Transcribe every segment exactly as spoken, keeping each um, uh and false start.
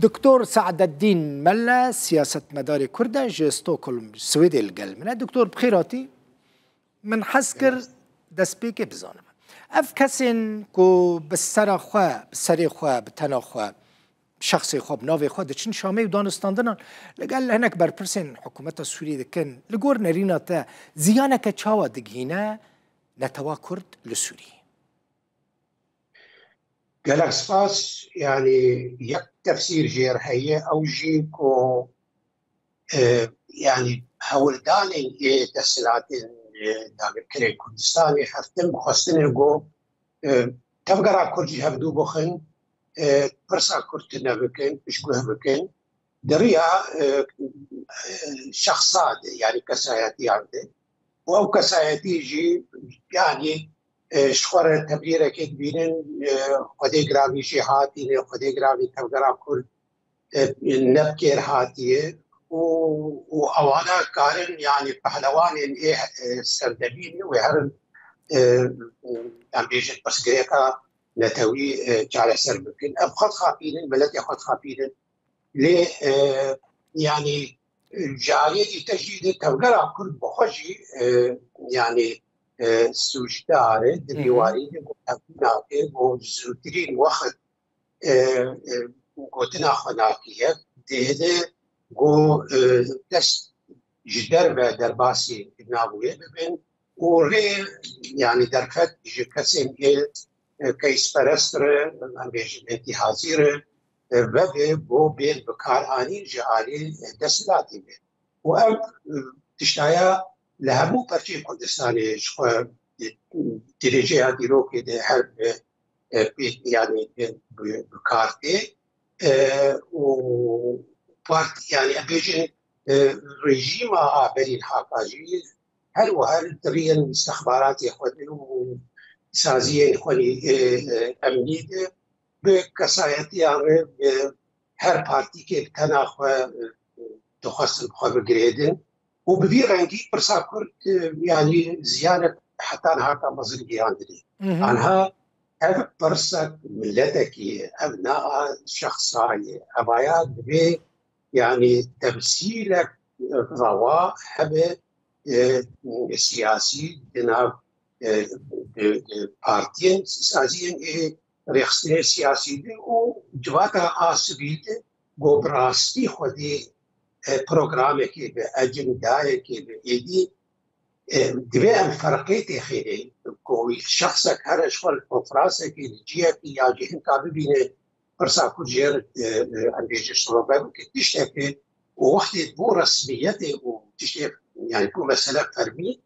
Doktor Saededdîn Melle, siyasetmedarê Kurd e, ji Stockholm, Swêdê li gel min e. Doktor, bi xêr hatî. Min hez kir destpêkê bizanim. Ev kesên ku bi sera xwe, bi serê xwe, bi tena xwe, şexsê xwe, bi navê xwe diçin Şamê û danistandinan li gel hinek berpirsên hikûmeta Sûriyê dikin, li gor nerîna te ziyaneke çawa digihîne netewa Kurd li Sûriyê? Gelek spas. Yanî yek tefsîr jê re heye, ew jî ku, e, yanî hewldanên ê desthilatên, e, dagirkerên Kurdistanê her tim xwestine ku, e, tevgera Kurd ji hevdû bixin, e, pirsa Kurd tune bikin, piştguh bikin. Di riya, e, e, şexsa de, yanî kesayetiyan de. Û ew kesayetî jî, yanî, e, ji xwe re tebrîrekê dibînin, e, Xwedê giravî jê hatîne, Xwedê giravî tevgera Kurd, e, ne bi kêr hatiye. Û, û ewana karin, yanî pehlewanên ê, e, serdemî ne wê herin, e, em bêjin pirsgirêka netewî, e, çareser bikin. Ev xwe dixapînin, miletê xwe dixapînin. Lê, e, yanî, e, ji aliyê dî te jî di tevgera Kurd bi xwe jî, e, yanî, e, sûcdar e, di Hı hı. dîwarî de ku tevgî nake, ku zûtirîn wext, e, e, gotina xwe nakiye, dihêle ku, e, dest ji derve derbasî navûyê bibin û rê, yanî derfet ji kesên ê, e, keysperest re, em bêjin întîhazî re, e, vebe bo bên bikaranîn ji alî, e, desthilatê ve. Û ev, e, tiştaya li hemû perçeyên Kurdistanê ji xwe, e, dirêjeya dîrokê de her, e, e, pê, yanî, e, bi, bi kar tê. E, û part-, yanî, em bêjin, e, rejîma a berîn haka jî her wiha di riyên istixbaratê xwe de û saziyên xwe, e, e, emnî de bi kesayetiyan re, bi her partîkê bi tena xwe, e, dixwestin bi xwe bigirêdin û bi vî rengî pirsa Kurd, e, yanî ziyanek heta niha ka mezin gihandinê. Hı hı. Anha ev pirsek miletekî ye, ev ne a şexsa ye. Evaya divê, yanî, temsîlek rewa hebe, e, siyasî di nav, e, di, di partiyên saziyên ê rêxistinê siyasî de û civaka a sivîl de ku bi rastî xwedî, e, programekê bi, ecendayekê bi, êdî, e, divê em ferqê têxînê ku şexsek here ji xwe li konferansekê, li ciyekî ya jî hinka bibîne pirsa Kurd jê re, e, e, em bêjin şirove bike tiştekê û wextê bû resmiyetê û tiştê, yanî bû mesele fermî,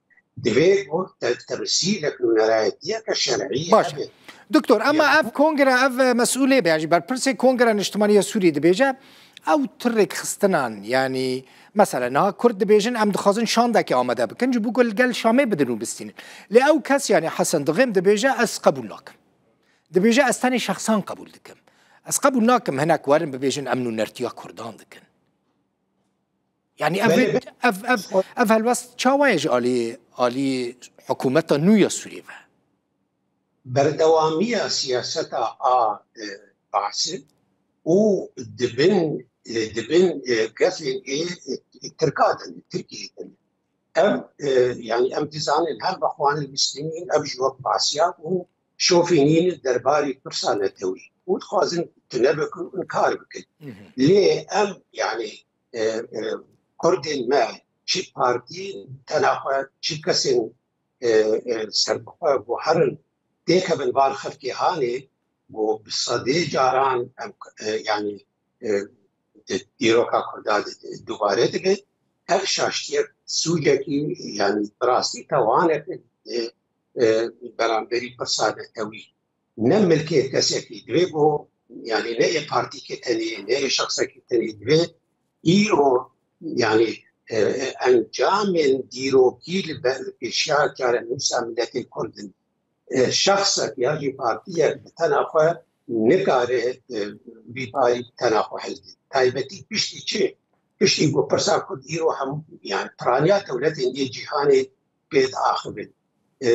divê ku te-, temsîlek nûnerayetiyeke şer'î Baş e. hebe. Doktor, ema Ya. ev kongre, ev, e, mesûlê be, ya jî berpirsê Kongre Niştimanî ya Sûrî dibêje, ew tu rêkxistinan, yanî, mesela, niha Kurd dibêjin, em dixwazin şandekê amade bikin, ji bo ku li gel Şamê bidin û bistînin. Lê ew kes, yanî Hesen Dixêm dibêje, ez qebûl nakim. Dibêje, ez tenê şexsan qebûl dikim. Ez qebûl nakim hinek werin bibêjin, em nûnertiya Kurdan dikin. Yanî ev, Belê, belê. ev, ev, ev helwest çawa ye ji alî, alî hikûmeta nû ya Sûriyê ve? Berdewamiya siyaseta a, e, Baasê û dibin, e, dibin, e, gefên ê, e, Tirka din, Tirkiyê din. Ev, e, yanî em dizanin hem Îxwanil Muslimîn, ev jî wek Baasiyan û şofînîn derbarî pirsa netewî û dixwazin tune bikin û inkar bikin. Hı hı. Lê em, yanî, e, e, Kurdên me çi partî tena xwe, çi kesên, e, e, serbixwe ku herin têkevin van xelkê hanê ku bi sedê caran em, e, yanî, e, di dîroka Kurda de dubare dibe. Ev şaştiyek, sûcekî, yanî bi rastî tawanek, e, e, beramberî pirsa netewî. Ne milkê kesekî, divê ku, yanî ne yê partîkê tenê, ne yê şexsekî tenê, divê îro, yanî, e, e, encamên dîrokî li ber pêşiya çarenûsa miletê Kurd in. E, şexsek ya jî partiyek bi tena xwe nikare, e, vî parî bi tena xwe hilde. Taybetî piştî çi? Piştî ku pirsa Kurd îro hem, yanî piraniya dewletên ê cîhanê pê diaxivin. E,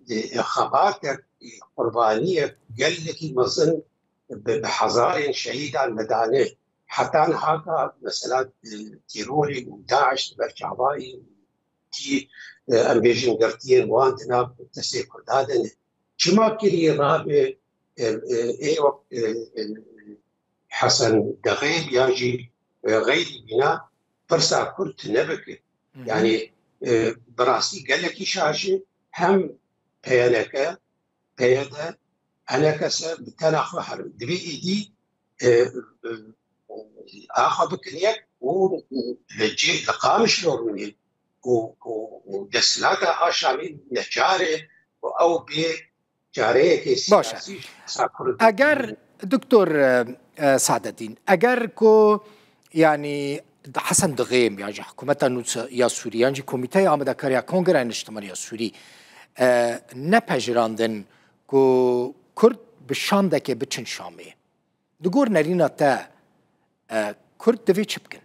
e, xebatek, e, qurbaniyek gelekî mezin bi, bi hezarên şehîdan nedane. Heta niha ka mesela, e, terorê û DAIŞ li ber çavayî û tî, e, em bêjin girtiyên wan di nav destê Kurda de ne. Çima kirî rabe, e, e, ê wek, e, e, Hesen Dexê ya jî, e, xeyrî bîna pirsa Kurd nebike? Hı hı. Yani, e, bi rastî gelekî şaş e, hem P Y N K, P Y D, enekese bi tena xwe herin. Divê êdî, e, e, axa bikin yek û li cê, li Qamişlo rûnê û, û, û desthilata a Şamî neçar e û ew bê çareyekê Baş e. Siyasî ji pirsa Kurd Eger, Doktor, e, e, Sadedîn, eger ku, yani, Hesen Dixêm ya jî hikûmeta nû ya Sûrî, yan jî Komîteya Amadekariya Kongreya Niştimanî ya Sûrî, e, nepejirandin ku Kurd bi şandekê biçin Şamê. Di gor nerîna te, e, Kurd divê çi bikin?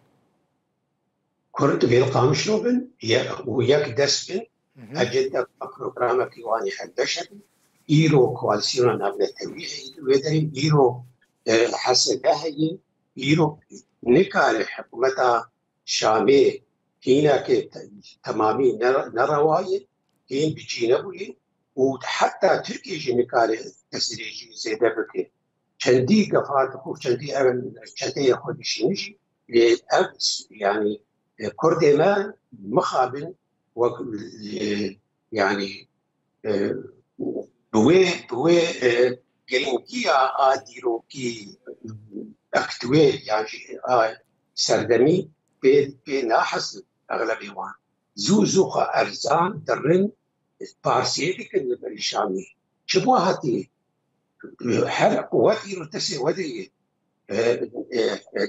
Kurd divê li Qamişlo bin, ye-, û yek dest bin, Hı hı. Ecêdek programekî wanî hevbeş hebin. Îro koalîsyona navnetewî heye li wê derê, îro, e, H S D heye, îro nikare hikûmeta Şamê hînakê te-, temamî ne, nerewa ye, hîn bi cî nebûye û heta Tirkiye jî nikare destdirêjî zêde bike. Çendî gefa dixwe, çendî ev çeteyê xwe dişîne jî, lê ev, yani, e, Kurdê me mixabin wek, e, yani, e, bi wê, bi wê, e, girîngiya a dîrokî, e, ektwêl yan jî a serdemî pê, pê nahezin exlebê wan. Zû zû xwe erzan dirin, parsiyê dikin li berî Şamî. Çi bo hatî? Her quwet îro destê we de ye. E, e, e,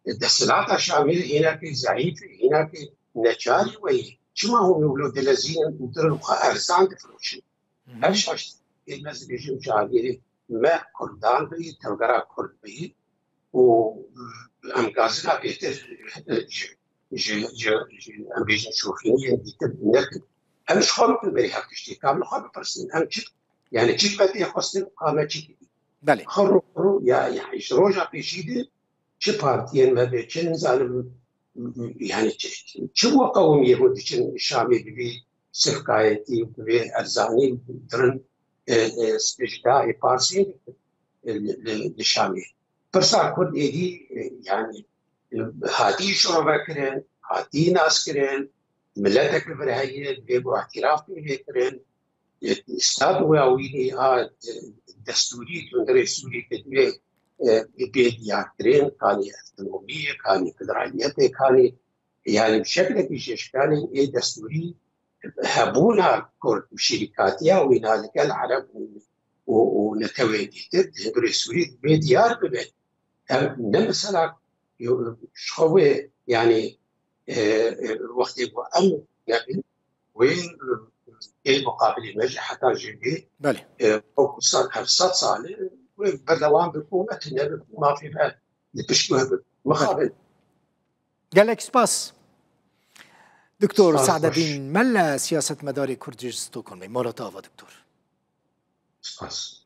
e, desthilata Şamê hînakê zeîf e, hînakê neçarî we ye. Çima hûn wilo dilezînin û dirin xwe erzan difiroşin? Hı hı. Her şaş ê me dibêjim ji aliyê me Kurdan bî, tevgera Kurd bî û em gazina bêtir ji, ji, ji, ji, em bêjin şoxîniyên dîtir nekin. Em ji xwe bikin berî her tiştê, ka em li xwe bipirsin. Em çi, yani çi ji me tê xwestin û ka me çi kirî? Belê. Xwe ro, ro, ya, ya, ji roja pêşî de çi partiyên me be, çi nizanim, yani çi, çi bo qewimiyê hûn diçin Şamê bi vî sifkayetî, bi vî erzanî dirin, e, e, ji dayê Parsê dikin, e, li, li, li Şamê. Pirsa Kurd êdî, e, yani, e, hatî şirove kirin, hatî nas kirin, miletek li vir heye, divê ku îtiraf pê bê kirin. E, statuya wî a, e, destûrî, hundirê Sûrî ki divê, e, bê diyarkirin, kanî evtonomiyê, kanî federaliyetê, kanî, yani bi şeklekî jî ji kanî ê destûrî hebûna Kurd û şirîkatiya wîna li gel Ereb û, û, û netewên dîtir di hundirê Sûrî divê diyar bibe. Ev ne mesela ji xwe wê, yani, e, e, wextê ku em nebin, wê, e, ê muqabilê me jî heta jî bê, Belê. e, wekû sed, hevsed sal e, wê berdewam bi ku me tune bi ku mafê me li pişt me bi. Mixabin. Gelek spas. Doktor Spas baş. Sadedîn Melle, siyasetmedarê Kurd ji Stockholmê. Mala te ava, Doktor. Spas.